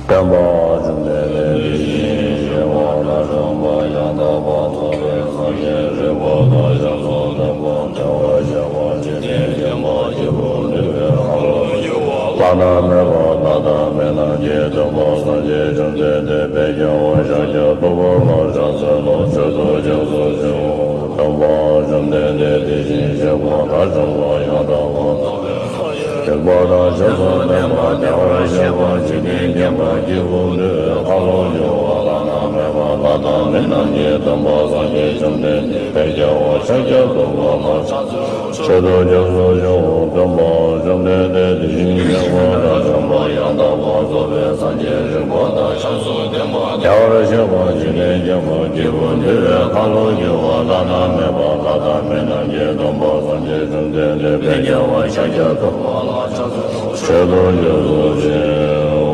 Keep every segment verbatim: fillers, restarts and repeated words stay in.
སྟོན་པ་བཅོམ་ལྡན་འདས་དེ་བཞིན་གཤེགས་པ་དང་བྱམས་པ་ཡང་དག་པར་རྫོགས་པའི་སངས་རྒྱས་རིག་པ་དང་ཞབས་སུ་ལྡན་པ་བདེ་བར་གཤེགས་པ་འཇིག་རྟེན་མཁྱེན་པ་སྐྱེས་བུ་འདུལ་བའི་ཁ་ལོ་སྒྱུར་བ་བླ་ན་མེད་པ་ལྷ་དང་མི་རྣམས་ཀྱི་སྟོན་པ་སངས་རྒྱས་བཅོམ་ལྡན་འདས་དཔལ་རྒྱལ་བ་ཤཱཀྱ་ཐུབ་པ་ལ་ཕྱག་འཚལ་ལོ། མཆོད་དོ་སྐྱབས་སུ་མཆིའོ། སྟོན་པ་བཅོམ་ལྡན་འདས་དེ་བཞིན་གཤེགས་པ་དགྲ་བཅོམ་པ་ཡང་དག་པར་རྫོགས་པའི་སངས་རྒྱས་རིག་པ་དང་ཞབས་སུ་ལྡན་པ་བདེ་བར་གཤེགས་པ་འཇིག་རྟེན་མཁྱེན་པ་སྐྱེས་བུ་འདུལ་བའི་ཁ་ལོ་སྒྱུར་བ་བླ་ན་མེད་པ་ལྷ་དང་མི་རྣམས་ཀྱི་སྟོན་པ་སངས་རྒྱས་བཅོམ་ལྡན་འདས་དཔལ་རྒྱལ་བ་ཤཱཀྱ་ཐུབ་པ་ལ་ཕྱག་འཚལ་ལོ། མཆོད་དོ་སྐྱབས་སུ་མཆིའོ། སྟོན་པ་བཅོམ་ལྡན་འདས་དེ་བཞིན་གཤེགས་པ་དགྲ་བཅོམ་པ་ཡང་དག་པར་རྫོགས་པའི་སངས་རྒྱས་རིག་པ་དང་ཞབས་སུ་ལྡན་པ་བདེ་བར་གཤེགས་པ་འཇིག་རྟེན་མཁྱེན་པ་སྐྱེས་བུ་འདུལ་བའི་ཁ་ལོ་སྒྱུར་བ་བླ་ན་མེད་པ་ལྷ་དང་མི་རྣམས་ཀྱི་སྟོན་པ་སངས་རྒྱས་བཅོམ་ལྡན་འདས་དཔལ་རྒྱལ་བ་ཤཱཀྱ་ཐུབ་པ་ལ་ཕྱག་འཚལ་ལོ། མཆོད་དོ་སྐྱབས་སུ་མཆིའོ།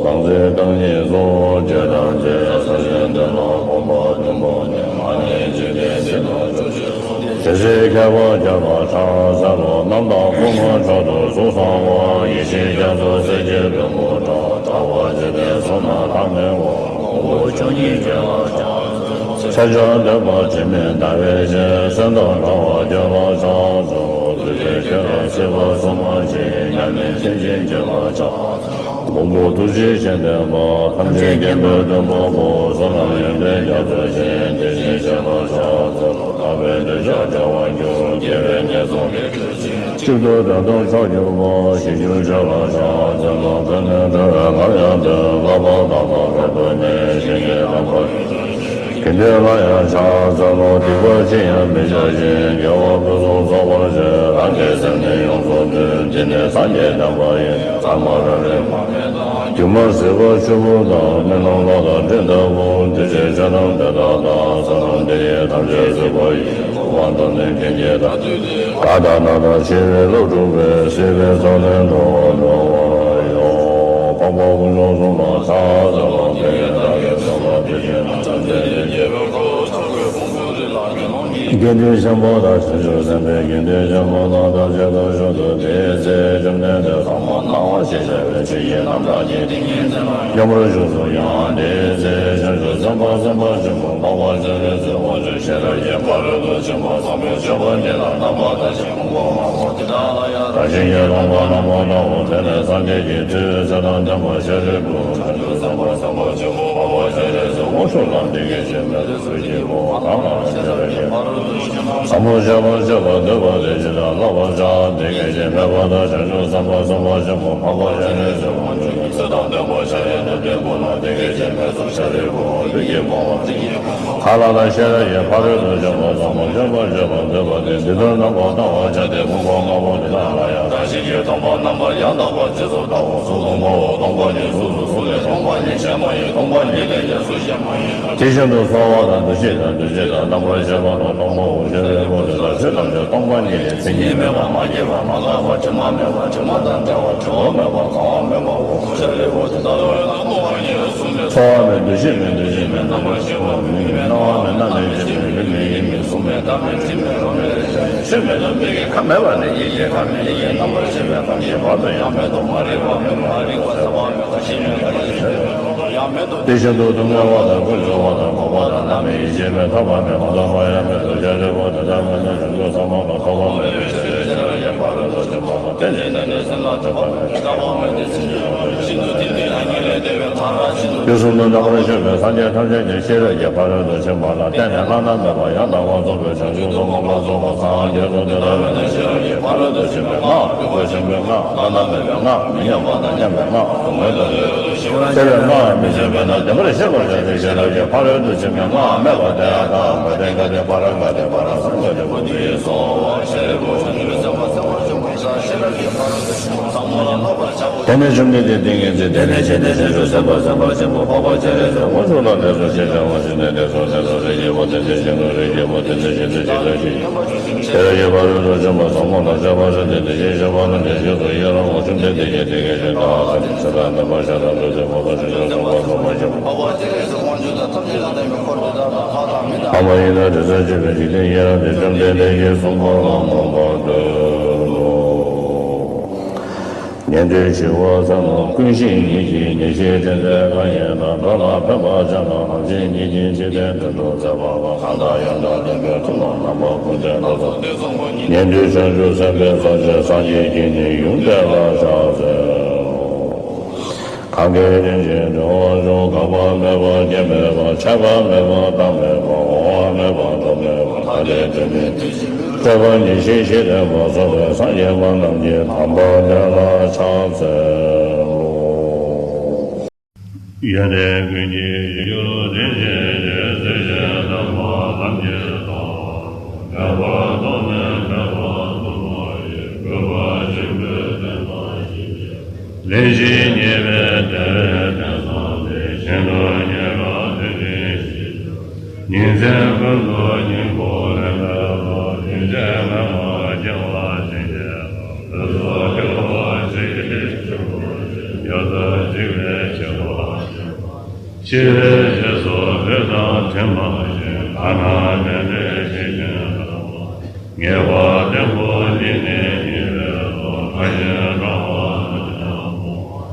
གང་ཚེ་རྐང་གཉིས་སུ་བྱོན་དང་མཛད། ས་གཞི་འདི་ལ་གོམ་པ་བདུན་པོ་ནས། མ་ནས་འཇིག་རྟེན་ཕྱི་ལ་བཅུ་གཅིག་སུ། དེ་ཚེ་མཁས་པ་བརྒྱ་ལ་ཕྱག་འཚལ་ལོ། རྣམ་དག་སྐུ་མངའ་མཆོག་ཏུ་གཟུགས་བཟང་བ། ཡེ་ཤེས་རྒྱ་མཚོ་གསེར་གྱི་བེམ་པོ་འདྲ། གྲགས་པ་འཇིག་རྟེན་གསུམ་ན་ལྷང་ངེ་བ། ངོ་བོ་ཆོས་ཉིད་རྒྱལ་ལ་ཕྱག་འཚལ་ལོ། ཤཱཀྱ་ཐུབ་པ་དྲི་མེད་ཟླ་བའི་ཞལ། གསེར་མདོག་འདྲ་བ་ཁྱོད་ལ་ཕྱག་འཚལ་ལོ། ཐུགས་རྗེ་ཁྱོད་ལ་སྲིད་པ་གསུམ་མ་མཆིས། མཉམ་མེད་ཐེག་ཆེན་ཁྱོད་ལ་ཕྱག་འཚལ་ལོ། མགོན་པོ་ཐུགས་རྗེ་ཆེན་ལྡན་པ། ཐམས་ཅད་མཁྱེན་པའི་མགོན་པོ་པོ། བསོད་ནམས་ཡོན་ཏན་རྒྱ་མཚོའི་ཞིང་། དེ་བཞིན་གཤེགས་པ་ཕྱག་འཚལ་ལོ། ཐར་པའི་གདུལ་བྱ་བྱ་བར་གྱུར། དགེ་བའི་གནས་སུ་མི་འཁྲུལ་ཅིང་། གཅིག་ཏུ་དོན་དམ་མཆོག་གྱུར་པ། ཞི་ཁྱོད་ཆོས་ལ་ཕྱག་འཚལ་ལོ། ཕན་ནུས་འགྲོ་བའི་ངར་ཡང་ལྡན། བསླབ་པ་དག་དང་ལྷུན་གྱིས་གྲུབ་པའི་གནས། ཞིང་གི་དམ་པ་ཡོངས་སུ་རྫོགས། དགེ་འདུན་ལ་ཡང་ཕྱག་འཚལ་ལོ། སྡིག་པ་ཅི་ཡང་མི་བྱ་ཞིང་། དགེ་བ་ཕུན་སུམ་ཚོགས་པར་སྤྱད། རང་གི་སེམས་ནི་ཡོངས་སུ་འདུལ། འདི་ནི་སངས་རྒྱས་བསྟན་པ་ཡིན། ཟབ་མོ་རང་རིག་མ་རྨད་དང་། སྒྱུ་མ་ཟིལ་པ་ཆུ་བུར་དང་། མི་སྣང་གློག་དང་སྤྲིན་ལྟ་བུ། འདུས་བྱས་ཆོས་རྣམས་དེ་དག་དང་། བསོད་ནམས་འདི་ཡིས་ཐམས་ཅད་གཟིགས་པ་ཡིས། གོ་བ་འདི་ནི་ཀུན་གྱིས་བདག་བསྟོད་དེ། གང་དག་ན་དང་ཕྱི་རོལ་ལ་གྲུབ་པའི། སྲིད་པའི་མཚོ་ལས་འགྲོ་བ་སྒྲོལ་བར་ཤོག། འཕགས་པ་དཀོན་མཆོག་གསུམ་ལ་ཕྱག་འཚལ་ལོ། དེ་ཡི་བདག་གིས་བསྟན་པ་འདི་ཉིད་ལ། ཐམས་ཅད་ཀྱི་དགེ་བའི་རྩ་བའི་ཕུང་པོ་རིགས་ལ། དགེ་སློང་གི་དགེ་འདུན་ཆེན་པོ་དང་། བྱང་ཆུབ་སེམས་དཔའི་དགེ་འདུན་ཆེན་པོ་རྣམས་ཐམས་ཅད་དང་མཆོག་ཏུ། དེའི་ཚེ་བཅོམ་ལྡན་འདས་ཟབ་མོ་སྣང་བ་ཞེས་བྱ་བའི་ཆོས་ཀྱི་རྣམ་གྲངས་ཀྱི་ཏིང་ངེ་འཛིན་ལ་སྙོམས་པར་ཞུགས་སོ། ཡང་དེའི་ཚེ་བྱང་ཆུབ་སེམས་དཔའ་སེམས་དཔའ་ཆེན་པོ་འཕགས་པ་སྤྱན་རས་གཟིགས་དབང་ཕྱུག་ཤེས་རབ་ཀྱི་ཕ་རོལ་ཏུ་ཕྱིན་པ་ཟབ་མོའི་སྤྱོད་པ་འདི་ལ་རྣམ་པར་ཐར་ཞིང་། ཕུང་པོ་ལྔ་པོ་དེ་དག་ལ་ཡང་རང་བཞིན་གྱིས་སྟོང་པར་རྣམ་པར་བལྟའོ། དེ་ནས་སངས་རྒྱས་ཀྱིས་ཐུགས་བརྩེ་དང་ལྡན་པ་ཤཱ་རིའི་བུ། བྱང་ཆུབ་སེམས་དཔའ་སེམས་དཔའ་ཆེན་པོ་འཕགས་པ་སྤྱན་རས་གཟིགས་དབང་ཕྱུག་ལ་འདི་སྐད་ཅེས་སྨྲས་ཏེ། སུ་གཅིག་འཁོར་བ་གང་ལ་ཡང་ཤེས་རབ་ཀྱི་ཕ་རོལ་ཏུ་ཕྱིན་པ་ཟབ་མོ་སྤྱད་པར་སྤྱད་པ་འདོད་པ་དེས་ཇི་ལྟར་བསླབ་པར་བྱ། འདི་སྐད་ཅེས་སྨྲས་པ་དང་། བྱང་ཆུབ་སེམས་དཔའ་སེམས་དཔའ་ཆེན་པོ་འཕགས་པ་སྤྱན་རས་གཟིགས་དབང་ཕྱུག་གིས་ཐུགས་དང་ལྡན་པ་ཤཱ་ར་དྭ་ཏིའི་བུ་ལ་འདི་སྐད་ཅེས་སྨྲས་སོ། ཤཱ་རིའི་བུ། ལུས་ཀྱི་ཕུང་པོ་གང་ལ་ཡང་ཤེས་རབ་ཀྱི་ཕ་རོལ་ཏུ་ཕྱིན་པ་ཟབ་མོ་སྤྱད་པར་སྤྱད་པ་འདོད་པ་དེས་འདི་ལྟར་རྣམ་པར་བལྟ་བར་བྱ་སྟེ། ཕུང་པོ་ལྔ་པོ་དེ་དག་ལ་ཡང་བདག་བཞིན་གྱིས་སྟོང་པར་རྣམ་པར་ཡང་དག་པར་རྗེས་སུ་བལྟའོ། གཟུགས་སྟོང་པའོ། སྟོང་པ་ཉིད་གཟུགས་སུ་གཟུགས་ལས་སྟོང་པ་ཉིད་གཞན་མ་ཡིན། སྟོང་པ་ཉིད་ལས་གཞན་སུ་གཞན་མ་ཡིན། དེ་བཞིན་དུ་ཚོར་བ་དང་། འདུ་ཤེས་དང་། འདུ་བྱེད་དང་། རྣམ་པར་ཤེས་པ་དང་། སྟོང་པའོ། ཤཱ་རིའི་བུ། དེ་དག་ཆོས་ཐམས་ཅད་སྟོང་པ་ཉིད་ལས། མཚན་ཉིད་མེད་པ། མ་སྐྱེས་པ། མ་འགགས་པ། དྲི་མ་མེད་པ། དྲི་མ་དང་བྲལ་བ། བྲི་བ་མེད་པ། གང་བ་མེད་པའོ། ཤཱ་རིའི་བུ། དེ་ལྟ་བས་ན་སྟོང་པ་ཉིད་ལ་གཟུགས་མེད། ཚོར་བ་མེད། འདུ་ཤེས་མེད། འདུ་བྱེད་མེད། རྣམ་པར་ཤེས་པ་མེད། སྣང་བ་མེད། རྣམ་མེད་ཕྱིར་མེད། ལུས་མེད། ཡིད་མེད། གཟུགས་མེད། རྟ་མེད། གྲི་མེད། རོ་མེད། རེག་བྱ་མེད། ཆོས་མེད་དང་མིག་གི་ཁམས་མེད་པ་ནས་ཡིད་ཀྱི་ཁམས་མེད། ཡིད་ཀྱི་རྣམ་པར་ཤེས་པའི་ཁམས་ཀྱི་བར་དུ་ཡང་མེད་དོ། མ་རིག་པ་མེད་པ། མ་རིག་པ་ཟད་པ་མེད་པ། ཞེན་མེད་པ། ཡིད་མེད་པ། དེ་བཞིན་དུ་སྡུག་བསྔལ་བ་དང་། ཀུན་འབྱུང་བ་དང་། འགོག་པ་དང་། བླ་མེད་ཡེ་ཤེས་མེད། ཐོབ་པ་མེད། མ་ཐོབ་པ་ཡང་མེད་དོ། ཤཱ་རིའི་བུ། དེ་ལྟ་བས་ན་བྱང་ཆུབ་ཟབ་མོ་ལ་ཐོགས་པ་མེད་པའི་ཕྱིར། ཤེས་རབ་ཀྱི་ཕ་རོལ་ཏུ་ཕྱིན་པ་ལ་བརྟེན་ནས་ནི་སེམས་ལ་ཐོགས་པ་མེད་པའི་རྟག་པ་མེད་དེ། སེམས་ཉིད་ཡོད་པའི་ཤིན་ཏུ་ཏིང་ངེ་འཛིན་ལ་སྙིང་ལས་འདས་པའི་མཐར་ཕྱིན་ཏོ། དུས་གསུམ་དུ་རྣམ་པར་དཔྱོད་པའི་སངས་རྒྱས་ཐམས་ཅད་ཀྱང་ཤེས་རབ་ཀྱི་ཕ་རོལ་ཏུ་ཕྱིན་པ་ལ་བརྟེན་ནས་བླ་ན་མེད་པ་ཡང་དག་པར་རྫོགས་པའི་བྱང་ཆུབ་ཏུ་སངས་རྒྱས་སོ། དེ་ལྟ་བས་ན་ཤེས་རབ་ཀྱི་ཕ་རོལ་ཏུ་ཕྱིན་པའི་སྔགས། རིག་པ་ཆེན་པོའི་སྔགས། བླ་ན་མེད་པའི་སྔགས། མི་མཉམ་པ་དང་མཉམ་པའི་སྔགས། སྡུག་བསྔལ་དང་བྲལ་བའི་ཤེས་པ། ཤེས་པའི་སྔགས་མི་ཤེས་པས་ན་བདེན་པར་ཤེས་པར་བྱ་སྟེ། ཤེས་རབ་ཀྱི་ཕ་རོལ་ཏུ་ཕྱིན་པའི་སྔགས་མེད་པ་དེ་ཡང་དག་པ་སྟེ། ག་ཏེ་པཱ་ར་ག་ཏེ་པཱ་ར་སཾ་ག་ཏེ་བོ་དྷི་ཡེ་སྭཱ་ཧཱ། ཤཱ་རིའི་བུ། བྱང་ཆུབ་སེམས་དཔའ་སེམས་དཔའ་ཆེན་པོ་ཤེས་རབ་ཀྱི་ཕ་རོལ་ཏུ་ཕྱིན་པ་ཟབ་མོ་ལ་བསླབ་པར་བྱའོ། དེ་ནས་བཅོམ་ལྡན་འདས་ཏིང་ངེ་འཛིན་དེ་ནས་ཆེ་སྟེ། བྱང་ཆུབ་སེམས་དཔའ་སེམས་དཔའ་ཆེན་པོ་འཕགས་པ་སྤྱན་རས་གཟིགས་དབང་ཕྱུག་ལ་ལེགས་སོ་ཞེས་བྱ་བ་ཞིག་ནས། ལེགས་སོ་ལེགས་སོ། རིགས་ཀྱི་བུ། དེ་ནི་བཞིན་ནོ། རིགས་ཀྱི་བུ། དེ་ནི་བཞིན་དུ་ཇི་ལྟར་ཤེས། ཤེས་རབ་ཀྱི་ཕ་རོལ་ཏུ་ཕྱིན་པ་ཟབ་མོ་ལ་སྤྱད་པར་བྱ་སྟེ། དེ་བཞིན་གཤེགས་པ་རྣམས་ཀྱི་རྗེས་སུ་ཡི་རང་ངོ་། བཅོམ་ལྡན་འདས་ཀྱིས་དེ་སྐད་ཅེས་བཀའ་སྩལ་ཏོ། ཤཱ་ར་དྭ་ཏིའི་བུ་དེ་ལྟར་བྱས་ན་བྱང་ཆུབ་སེམས་དཔའ་སེམས་དཔའ་ཆེན་པོ་འཕགས་པ་སྤྱན་རས་གཟིགས་དབང་ཕྱུག་དང་། ཐམས་ཅད་ལ་ལྡན་པའི་འཁོར་དེ་དག་དང་། ལྷ་དང་མི་དང་། ཨ་མ་ཡི་དྭགས་དྲི་ཟར་བཅས་པའི་འཇིག་རྟེན་ཡི་རངས་ཏེ། བཅོམ་ལྡན་འདས་ཀྱིས་གསུངས་པ་ལ་མོས་པར་འདོད་དོ། ཉན་ཐོས་ཞི་བ་ཚང་ལ་ཀུན་ཤེས་ཉིད་ཀྱིས་ཉེར་ཞིའི་དྲན་རྩེ་གང་ཡིན་དང་། འགྲོ་ལ་ཕན་པར་བྱ་ལ་རང་གཞན་གཉིས་ཀྱི་འཇིག་རྟེན་དོན་དུ་མཛད་པ་ལ། གང་དག་ཡང་དག་བདེན་པའི་ཐུགས་ལ་རྣམ་པ་ཀུན་བདེ་ལ་སོགས་ཉན་ཐོས་བྱང་ཆུབ་སེམས་དཔའི་ཚོགས་བཅས་སངས་རྒྱས་ཀྱིས་ནི་ཡུམ་བསྟན་ལ་ཕྱག་འཚལ་ལོ། གང་གིས་རིན་ཆེན་འབྲེལ་བར་འབྱུང་། འགག་པ་མེད་པ་རྐྱེན་མེད་པ། ཆགས་པ་མེད་པ་བདག་མེད་པ། འོང་བ་མེད་པ་འགྲོ་མེད་པ། ཐ་དད་དོན་མེད་དེ་བཞིན་གཤེགས་པ་ཉེར་ཞིའི་གཞི་རྟེན་པ་སོགས་པའི་སངས་རྒྱས་པ་རྣམས་ཀྱི་དམ་པ་བསྟན་ལ་ཕྱག་འཚལ་ལོ། ཡོན་ཏན་ཀུན་གྱི་ཡིད་འགྱུར་དྲིན་ཅན་ཞེས། བརྩེ་ཆེན་དམ་པ་ཐམས་ཅད་དང་། མོས་པ་ཐོགས་མེད་མོས་པ་དུ་མ་ཡིས། གུས་པ་ཆེན་པོས་བསྟེན་པར་བགྱི། ལེགས་བཤད་ཉེས་པའི་བདེན་བས་ཐོས་བསམ་ལས། ཤིན་ཏུ་རྙེད་དཀའ་དོན་ཆེན་ཞེས་བརྗོད། ཉིན་མཚན་ཀུན་ཏུ་སྙིང་པོ་ལེན་པའི་བློ། རྒྱུན་ཆད་མེད་པར་སྐྱེ་བར་བྱིན་གྱིས་རློབས། ཕུན་སུམ་ཚོགས་པ་ཇི་སྲིད་འབྱུང་། ཡོངས་སུ་གཅིག་པའི་ཁྱད་པར་ཅན། འཆི་བའི་རྗེས་སུ་ལུས་དང་དྲི་མ་ཅན། ཐ་ན་བདེན་བྲལ་ཇི་བཞིན་བདག་པོ། ངེས་པ་བརྟན་པོ་འདི་ནི་རྙེད་པའི་བློ། ལྷ་གཞན་གྲགས་པ་རྣམས་ཀྱང་སྤོང་བ།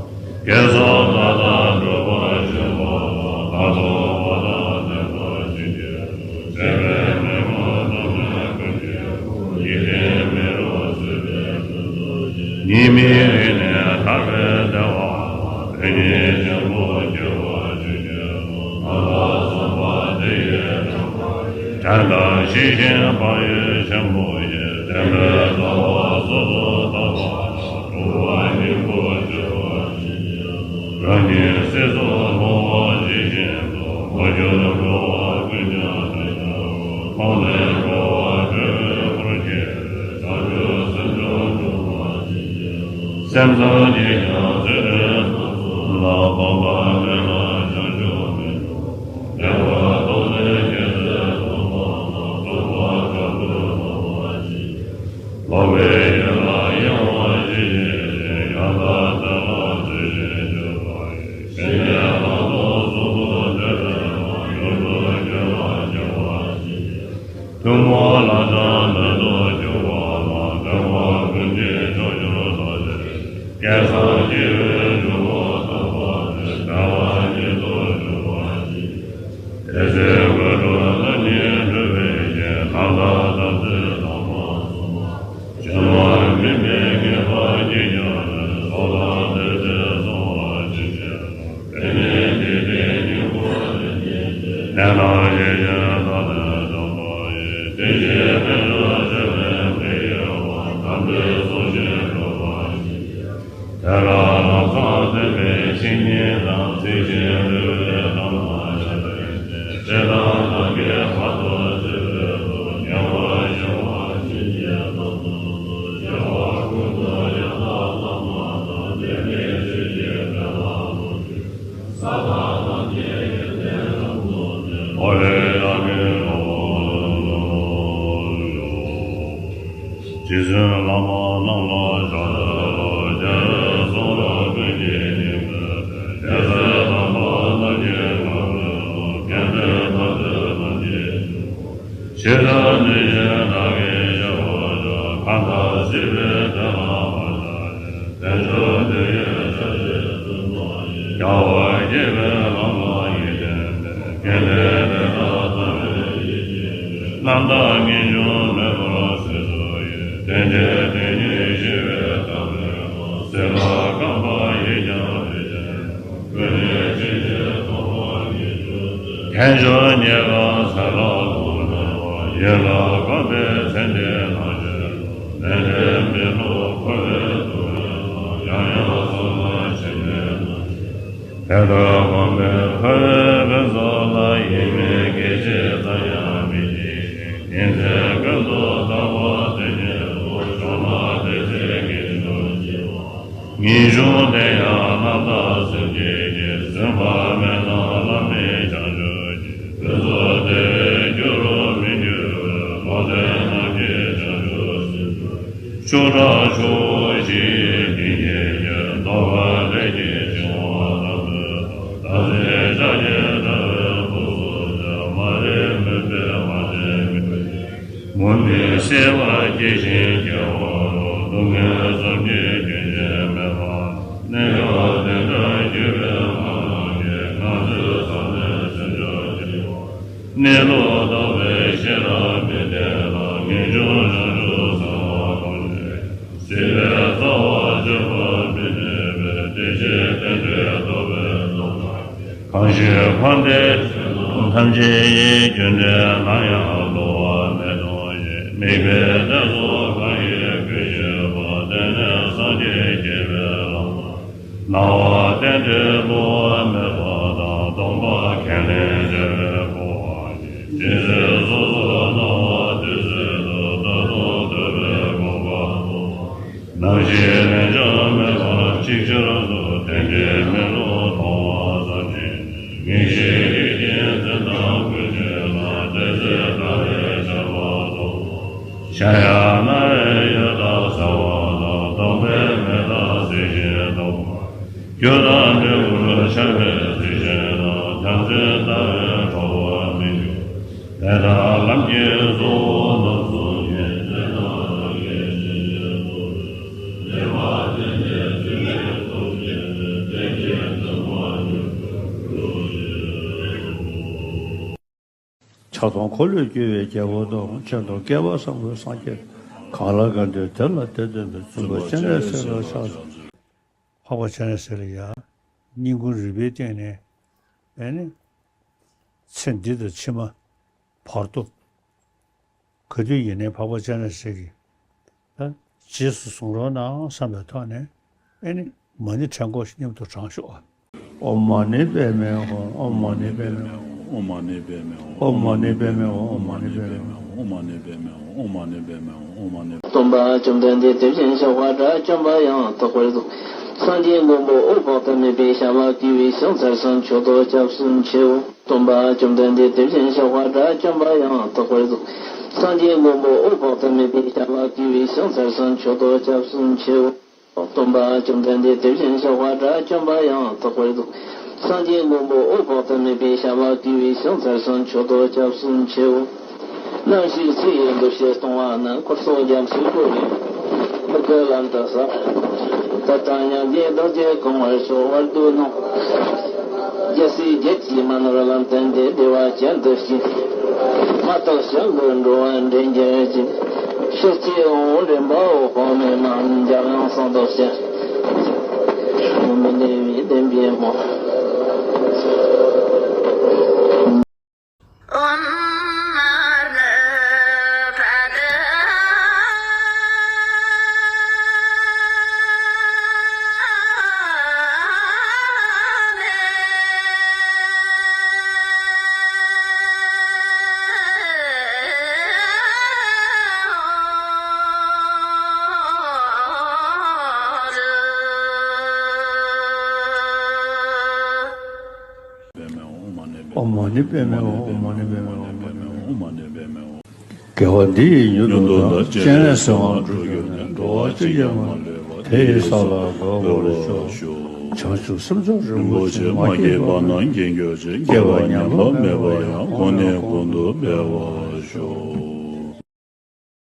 དགེ་སོགས་མཐའ་དག་འགྲུབ་པར་འགྱུར་བ་ལ། བདག་སོགས་པ་དག་བདེན་པར་ཇི་སྙེད་དུ། བྱས་པའི་ནོར་ལུགས་ཐོགས་མེད་ཀུན་གྱི་སྐུ། ཡིད་བརྟན་མི་རུང་བཟོད་པའི་ཕུན་ཚོགས་ཅན། ཉི་མའི་རིང་ནས་ཐར་པའི་བདེ་བ་ལ། དོན་གཉིས་ཆེན་པོ་སྐྱེ་བ་ཇི་སྙེད་དུ། རྣམ་པ་གསུམ་པ་དེ་ཡི་དྲན་པ་ཡིས། དྲན་དང་ཤེས་བཞིན་བག་ཡོད་ཆེན་པོ་ཡིས། བདེན་པའི་རྩ་བ་སོ་སོར་བརྟགས་པ་དང་། གྲུབ་པ་སྙིང་པོར་གྱུར་པ་ཇི་སྙེད་དུ། རང་ཉིད་སྲིད་མཚོར་ལྷུང་བ་ཇི་བཞིན་དུ། མ་གྱུར་འགྲོ་བ་ཀུན་ཀྱང་དོན་གྱུར་པ། མཐོང་ནས་འགྲོ་བ་སྒྲོལ་བའི་ཁུར་ཁྱེར་ཏེ། བྱང་ཆུབ་སེམས་མཆོག་འགྲུབ་པ་ཇི་སྙེད་དུ། སེམས་ཙམ་གྱིས་ཀྱང་ཚུལ་ཁྲིམས་སྣ་ཚོགས་ལ། སྡོམ་པ་མེད་ན་བྱང་ཆུབ་མི་འགྲུབ་པ། བདེན་པ་རྟོགས་ནས་རྒྱལ་སྲས་སྟོན་པ་དང་། རྟོགས་པ་དྲག་པོས་སྟོན་པ་ཇི་སྙེད་དུ། ལོག་པའི་ཡུལ་ལ་གཡེང་བ་ཇི་སྙེད་ཅིག། ཡང་དག་དོན་ལ་ཚུལ་བཞིན་སྤྱོད་པ་ཡིས། ཞི་གནས་ལམ་དུ་ཟུང་དུ་འབྲེལ་བའི་བློ། མྱུར་དུ་རྒྱུད་ལ་སྐྱེ་བ་ཇི་སྙེད་དུ། ཐུན་མོང་ལམ་སྦྱངས་མོད་དུ་གྱུར་པ་ལ། སྟོན་པ་ཀུན་གྱི་མཆོག་གྱུར་ཐུགས་རྗེ་ཅན། བསྐལ་བཟང་སྐྱེ་བོའི་འབྱུང་པོ་དམ་པ་སྟེ། བདེ་བ་ཉིད་དུ་གྱུར་པ་ཇི་སྙེད་དུ། དེ་ཚེ་དགོས་གྲུབ་རྣམ་གཉིས་གྲུབ་པའི་རྗེས། རྣམ་དག་དམ་ཚིག་དང་པོར་བཟུང་བ། ཕྱི་མ་མིན་པའི་ངེས་པ་གཅིག་ཀྱང་མེད། ཚོགས་དང་ལྡན་ཏེ་བསྲུང་བ་ཇི་སྙེད་དུ། དེ་ནི་འཇིག་རྟེན་སྙིང་པོ་འདི་ཉིད་ཀྱི། གནས་རྣམ་བཞི་ཅན་བདག་ནི་དམ་པ་ཡིས། དེ་བཞིན་ཕན་ཕྱོགས་ཆེ་བའི་མི་དགེ་བ། དམ་པའི་སྲོག་ཕྱིན་འགྲོ་བ་ཇི་སྙེད་དུ། དེ་ལ་ལམ་སྲང་བསྟན་པའི་བཤེས་གཉེན་དང་། ཚིག་བཞིན་དུལ་བའི་ལམ་སྣ་ཆ་ལས་འདས། བསད་དང་གཏམ་གྱིས་ཕར་ཚུར་བྱེད་པའི་ཚུལ། ཉམས་པ་ཤོར་བ་ཇི་སྙེད་དུ། སོ་སོ་སོ་སོར་སྐྱེ་བ་ཀུན་ཏུ་ཡང་དག་བླ་མ་དང་། དེ་ནི་ཆོས་ཀྱི་དཔལ་ལ་རོ་ཁྱོད། ས་དང་ལམ་གྱི་ཡོན་ཏན་ལམ་དུ་བསྟན། འཁོར་བའི་ཡ་གིར་འགྲོ་བ་ལ། རྗེ་བཙུན་བླ་མ་རྣམས་ལ་ཕྱག་འཚལ་ལོ། རྒྱལ་བའི་གསུང་རབ་ཀུན་གྱི་སྙིང་པོ་སྟེ། རྒྱལ་སྲས་དམ་པ་རྣམས་ཀྱི་བཀའ་བློན་ལ། དགེ་འདུན་ཐམས་ཅད་རྣམས་ཀྱི་སྐྱོང་བ། ཇི་ལྟར་ནུས་ཤེས་བདག་གིས་ཤེས་པར་བྱ། གང་དག་སྲིད་པའི་དོན་ལ་མ་ཆགས་ཤིང་། དལ་འབྱོར་འདོད་ཡོན་ཆགས་ཞེན་ཚུལ་མ་ཡིན། རྒྱལ་བ་དགྱེས་པའི་ལམ་ལ་ཡིད་ཆེས་པས། དགེ་འདུན་དེ་དག་དམ་པའི་ཡིད་ཀྱིས་བསྐྱོད། རྣམ་དག་ངེས་འབྱུང་མེད་པར་སྲིད་མཚོ་ཡི། དོན་བྱེད་དོན་གཉེར་ཞི་བའི་དམ་པའི་བློ། སྲིད་ལ་རྐང་པ་ཡིས་ཀྱང་བགྲོད་བྱེད་པ། ཀུན་ནས་ཕྱིན་ཆད་སྟོང་པ་ཉིད་སྤྱོད་ཚེ། དལ་འབྱོར་རྙེད་དཀའ་ཚེ་ལ་ལོང་སྨྲ་བ། ཡིད་ལ་བསྒོམས་པས་ཚེ་འདི་ནམ་ཞིག་ཐོབ། ནན་ཏན་མི་སློབ་འཁོར་བའི་སྡུག་བསྔལ་ལ། ཡང་ཡང་བསམ་ན་ཕྱི་མའི་ནམ་ཞིག་ཐོབ། དེ་ལྟར་བསྒོམས་པས་འཁོར་བའི་ཕུན་ཚོགས་ལ། ཡིད་མི་དགེ་བྱེད་ཙམ་ཡང་མི་བགྱིད་ཅིང་། ཉིན་མཚན་ཀུན་ཏུ་ལྟ་བ་དོན་གཉེར་དུ། ཕྱོགས་ན་དེ་ཚེ་དགེ་སྦྱོར་བགྱི་བ། ངེས་འབྱུང་དེ་ཡང་རྣམ་དག་སེམས་བསྐྱེད་ཀྱིས། བརྫུན་པ་མེད་ན་བླ་མེད་བྱང་ཆུབ་ཀྱི། ཕུན་ཚོགས་བདེ་བའི་རྒྱུ་རུ་མི་འགྱུར་བའི། བློ་ལྡན་རྣམས་ཀྱི་བྱང་ཆུབ་སེམས། ཤུགས་དྲག་ཆུ་བོ་བཞིའི་གཏིང་བརྒྱད་ཀྱི། རྡོ་ཁ་ལས་ཀྱི་འཆིང་བ་ཐམས་ཅད་དག། ཟླ་ཟེར་ལྕགས་ཀྱི་དྲ་བའི་སྦུབས་སུ་ཆགས། མ་རིག་མུན་པས་མ་དྲན་མི་ཁྱབ། མུན་པའི་སེལ་བ་སྐྱེ་ཞིང་སྐྱེ་བ་རུ། སྡུག་བསྔལ་གསུམ་གྱི་རྒྱུན་ཆད་མེད་པ་ གནས་སྐབས་བདེ་འབྲས་རྒྱུ་བའི་ལམ་གྱི་ང་ཚོའི་ས་ནས་ཟིན་འཇོག་བྱེད། གནས་ལུགས་རྟོགས་པའི་ཤེས་རབ་མི་ལྡན་ལ། ངེས་འབྱུང་བྱང་ཆུབ་གསང་བ་ཀུན་བྱེད། སྲིད་པའི་རྩ་བ་གཅོད་པར་མི་ནུས་པའི། བདེ་གཤེགས་རྟེན་འབྲེལ་རྟོགས་པའི་ལམ། གང་ཞིག་འཕངས་ཏེ་ཐམས་ཅད་ཡི། རྒྱུ་འབྲས་ནམ་ཡང་བསླུ་བ་མེད་དོ་ཞེས། དམིགས་པའི་གནས་སུ་གང་ཡིན་གུས་ཕྱིར་བ། དེ་ནས་སངས་རྒྱས་རྒྱས་པའི་ལམ། སྣང་བ་རྟེན་འབྲེལ་བསླུ་བ་མེད་པ་དང་། སྟོང་པ་ཁས་ལེན་བྱ་བའི་འཁོར་བ་ཡི། སྦྱིན་སྲེག་སོ་སོར་སྣང་བ་དུས་གསུམ་དུ། རྟག་ཏུ་ཐོས་པས་གོ་འཕང་ཐོབ་པ། ནམ་ཞིག་ལན་ཆགས་མེད་པར་ཅིག་ཅར་དུ། རྟེན་འབྲེལ་མི་བསླུ་མཐོང་བ་ཙམ་གྱིས། ངེས་ཤེས་རྒྱུད་ཀྱི་འཛིན་སྟངས་ཀུན་བྱེད་ལ། བདེ་ཚེ་ལྟ་བའི་ཆར་པ་ཐོབ་པ། གཞན་ཡང་རྣ་བའི་ཡུལ་དག་གསལ་བ་དང་། རྟོག་པའི་མེ་སྟག་གཟིགས་ཤིང་རྟོག་པ། རྒྱུ་དང་འབྲས་བུར་འཆར་བའི་རྩིས་ཆེན་དང་། བྱམས་བརྩེ་ལྟ་བའི་ཁྲོ་བོར་མི་འགྱུར། དེ་དག་ལམ་གྱི་གཙོ་བོ་རྣམ་གསུམ་ཡིན། ཆགས་སྡང་འཁོར་ལོས་སྒྱུར་བའི་རྒྱལ་པོ་དང་། ཆེད་དུ་བསྐལ་པ་བཟང་པོའི་སངས་རྒྱས། གང་ལ་གང་འདུལ་དེ་ལ་དེ་སྟོན་པའི། བཙུན་པ་སྤྱན་རས་གཟིགས་ལ་ཕྱག་འཚལ། འཕགས་པ་སྤྱན་རས་གཟིགས་ལ་ཡ། སྙིང་ཁུང་རུས་པའི་གཏིང་ནས། ཨེ་ནི། ཚེ་འདི་དང་ཕྱི་མ་བར་དུ། ག་དུས་ཡིན་ནའི་འཕགས་པ་སྤྱན་རས་གཟིགས་ཀྱི་ད་རྗེས་སུ་བཟུང་རོགས་གནང་བསམ་པའི་ཐོག་ནས། ཨེ་ནི་མ་ཎི་ཕྲེང་སྐོར་མཉམ་དུ་བགྲང་ཤོག། ཨོཾ་མ་ཎི་པདྨེ་ཧཱུྃ། ཨོཾ་མ་ཎི་པདྨེ་ཧཱུྃ། ཨོཾ་མ་ཎི་པདྨེ་ཧཱུྃ། ཨོཾ་མ་ཎི་པདྨེ་ཧཱུྃ། ཨོཾ་མ་ཎི་པདྨེ་ཧཱུྃ། ཨོཾ་མ་ཎི་པདྨེ་ཧཱུྃ། ཨོཾ་མ་ཎི་པདྨེ་ཧཱུྃ། ཨོཾ་མ་ཎི། སྟོན་པ་བཅོམ་ལྡན་འདས་དེ་བཞིན་གཤེགས་པ་དགྲ་བཅོམ་པ་ཡང་དག་པར་རྫོགས། སངས་རྒྱས་མགོན་པོ་འོད་དཔག་ཏུ་མེད་པའི་ཞབས་ལ་བརྐོས་པའི་ཕྱག་འཚལ་ཞིང་མཆོད་དོ་སྐྱབས་སུ་མཆིའོ། སྟོན་པ་བཅོམ་ལྡན་འདས་དེ་བཞིན་གཤེགས་པ་དགྲ་བཅོམ་པ་ཡང་དག་པར་རྫོགས། སངས་རྒྱས་མགོན་པོ་འོད་དཔག་ཏུ་མེད་པའི་ཞབས་ལ་བརྐོས་པའི་ཕྱག་འཚལ་ཞིང་མཆོད་དོ་སྐྱབས་སུ་མཆིའོ། སྟོན་པ་བཅོམ་ལྡན་འདས་དེ་བཞིན་གཤེགས་པ་དགྲ་བཅོམ་པ་ཡང་དག་པར་རྫོགས། སངས་རྒྱས་མགོན་པོ་འོད་དཔག་ཏུ་མེད་པའི་ཞབས་ལ་བརྐོས་པའི་ཕྱག་འཚལ་ཞིང་མཆོད་དོ་སྐྱབས་སུ་མཆིའོ། ནམ་ཞིག་ཚེ་ཡི་འདུ་ཤེས་སྟོང་བ་ན། འཁོར་སོགས་རྒྱ་མཚོའི་ཁོར་ཡུག་མི་དགེ་ལམ་དུ་ཟགས། ད་ལྟ་མྱང་འདས་རྡོ་རྗེ་གང་བར་ཤོག། བར་དོ་ནང་རྒྱལ་སྲས་བརྒྱད་ཀྱིས་མ་ནོར་ལམ་སྟོན་ཏེ། བདེ་བ་ཅན་དུ་སྐྱེ། མ་དག་བྱ་རྒོད་འགྲོ་བ་འདྲེན་གྱུར་ཅིག། ཤེས་བྱའི་དབང་པོ་འདྲེན་པའོ་དཔག་མེད་མ། འཇམ་དབྱངས་གསང་བདག་ཞལ་མི་བདེ་བའི་བདེན་པའི་མོ། ཨོཾ་མ་ཎི་པདྨེ་ཧཱུྃ། ཨོཾ་མ་ཎི་པདྨེ་ཧཱུྃ། ཨོཾ་མ་ཎི་པདྨེ་ཧཱུྃ། དགེ་བ་འདི་ཡིས་མྱུར་དུ་བདག། སྤྱན་རས་གཟིགས་དབང་འགྲུབ་གྱུར་ནས། འགྲོ་བ་གཅིག་ཀྱང་མ་ལུས་པ། དེ་ཡི་ས་ལ་འགོད་པར་ཤོག། བྱང་ཆུབ་སེམས་མཆོག་རིན་པོ་ཆེ། མ་སྐྱེས་པ་རྣམས་སྐྱེ་གྱུར་ཅིག། སྐྱེས་པ་ཉམས་པ་མེད་པ་ཡང་། གོང་ནས་གོང་དུ་འཕེལ་བར།